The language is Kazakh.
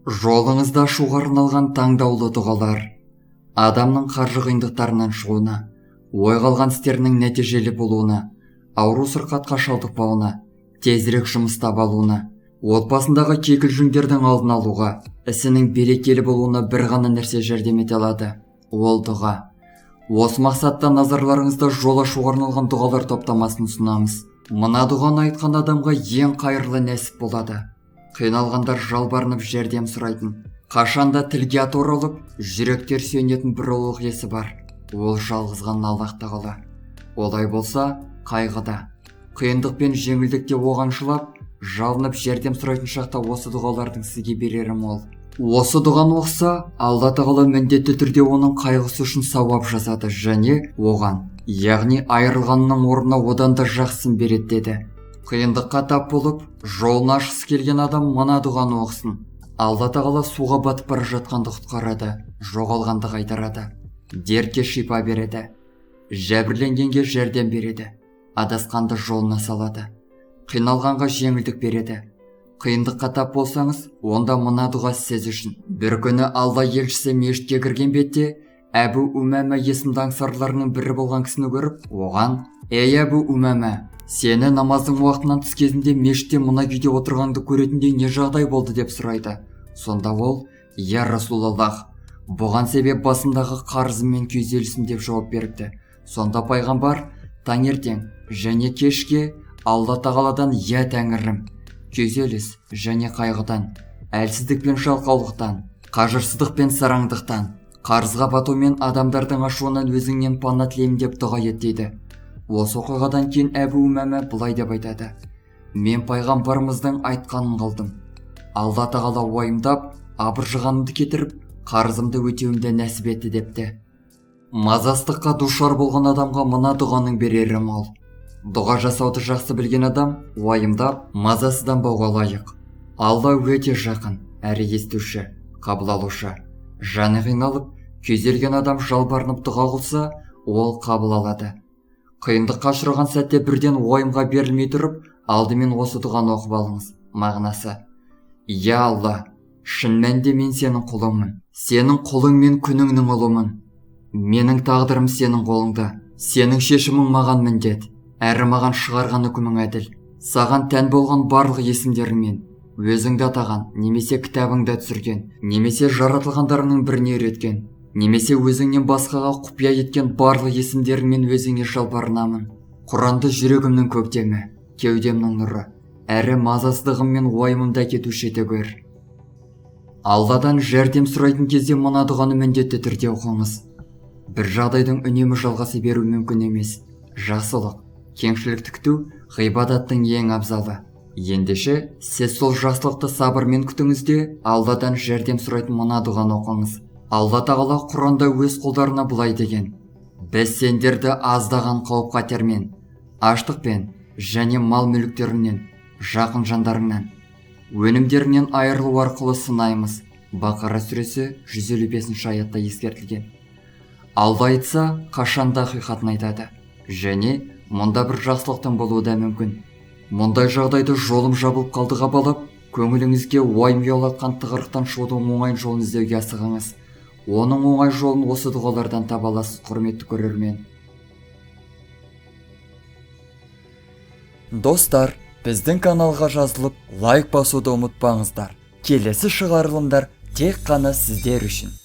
Жолыңызды ашуға арналған таңдаулы дұғалар. Адамның қаржы қиындықтарынан шығуына, ойға алған істерінің нәтижелі болуына, ауру сырқатқа шалдықпауына, тезірек жұмыс таба алуына, отбасындағы кикілжіңдердің алдын алуға, ісінің берекелі болуына бір ғана нәрсе жәрдем ете алады – ол дұға. Осы мақсатта назарларыңызда жол ашуға арналған дұғалар топтамасын ұсынамыз. Мына дұғаны айтқан адамға ең қайырлы нәсіп болады. Қиналғандар жалбарынып жәрдем сұрайтын, қашанда тілге ат оралып, жүректер сүйенетін бір ұлық есі бар. Ол жалғыз ғана Аллах тағала. Олай болса, қайғыда, қиындық пен жеңілдікте оған жылап, жалынып жәрдем сұрайтын шақта осы дұғалардың сізге берері мол. Осы дұғаны оқыса, Алла тағала міндетті түрде оның қайғысы үшін сауап жазады және оған, яғни айырылғанның орнына одан да жақсысын береді деді. Қиындыққа тап болып, жолын ашқысы келген адам мына дұғаны оқысын. Алла тағала суға батып бара жатқанды құтқарады, жоғалғанды қайтарады, дертке шипа береді, жәбірленгенге жәрдем береді, адасқанды жолына салады, қиналғанға жеңілдік береді. Қиындыққа тап болсаңыз, онда мына дұға сіз үшін. Бір күні Алла елшісі мешітке кірген бетте Әбу Умама есімді аңсарларының бірі болған кісіні көріп, оған: «Ей, Әбу Умама, сені намаздың уақытынан тыс кезінде мешітте мына күйде отырғаныңды көретіндей не жағдай болды?» деп сұрайды. Сонда ол: «Я Расулаллах, бұған себеп басымдағы қарызым мен күйзелісім», деп жауап беріпті. Сонда пайғамбар: «Таңертең және кешке Алла тағаладан: я тәңірім, күйзеліс және қайғыдан, әлсіздік пен жалқаулықтан, қажырсыздық пен сараңдықтан, қарызға бату мен адамдардың ашуынан өзіңнен пана тілеймін деп дұға ет», дейді. Осы оқиғадан кейін Әбу Умама былай деп айтады: «Мен пайғамбарымыздың айтқанын қылдым. Алла тағала уайымдап, абыржығанымды кетіріп, қарызымды өтеуімді нәсіп етті», депті. Мазастыққа душар болған адамға мына дұғаның берері мол. Дұға жасауды жақсы білген адам уайымдап, мазасызданбауға лайық. Алла өте жақын, әрі естуші, қабыл алушы. Жаны қиналып, күйзелген адам жалбарынып дұға қылса, ол қабыл алады. Қиындыққа ұшыраған сәтте бірден уайымға берілмей тұрып, алдымен осы дұғаны оқып алыңыз. Мағынасы: Я Алла, шын мәнінде мен сенің құлыңмын, сенің құлың мен күніңнің ұлымын. Менің тағдырым сенің қолыңда, сенің шешімің маған міндет, әрі маған шығарған үкімің әділ. Саған тән болған барлық есімдеріңмен, өзіңді атаған, немесе кітабыңда түсірген, немесе жаратылғандарыңның біріне үйреткен, немесе өзіңнен басқаға құпия еткен барлық есімдеріңмен өзіңе жалбарынамын. Құранды жүрегімнің көктемі, кеудемнің нұры, әрі мазасыздығым мен уайымымды әкетуші ете көр. Алладан жәрдем сұрайтын кезде мына дұғаны міндетті түрде оқыңыз. Бір жағдайдың үнемі жалғаса беруі мүмкін емес. Жақсылық, кеңшілікті күту ғибадаттың ең абзалы. Ендеше, сіз сол жақсылықты сабырмен күтіңіз де, Алладан жәрдем сұрайтын мына дұғаны оқыңыз. Алла тағала Құранда өз құлдарына былай деген: «Біз сендерді аздаған қауіп-қатермен, аштықпен және мал-мүліктеріңнен, жақын жандарыңнан, өнімдеріңнен айырылу арқылы сынаймыз». Бақара сүресі 155 аятта ескертілген. Алла айтса, қашанда ақиқатын айтады. Және мұнда бір жақсылықтың болуы да мүмкін. Мұндай жағдайды жолым жабылып қалдыға балап, көңіліңізге уайым ұялатқан тығырықтан шығудың оңай жолын іздеуге асығыңыз. Оның оңай жолын осы дұғалардан таба аласыз, құрметті көрермен. Достар, біздің каналға жазылып, лайк басуды ұмытпаңыздар. Келесі шығарылымдар тек қана сіздер үшін.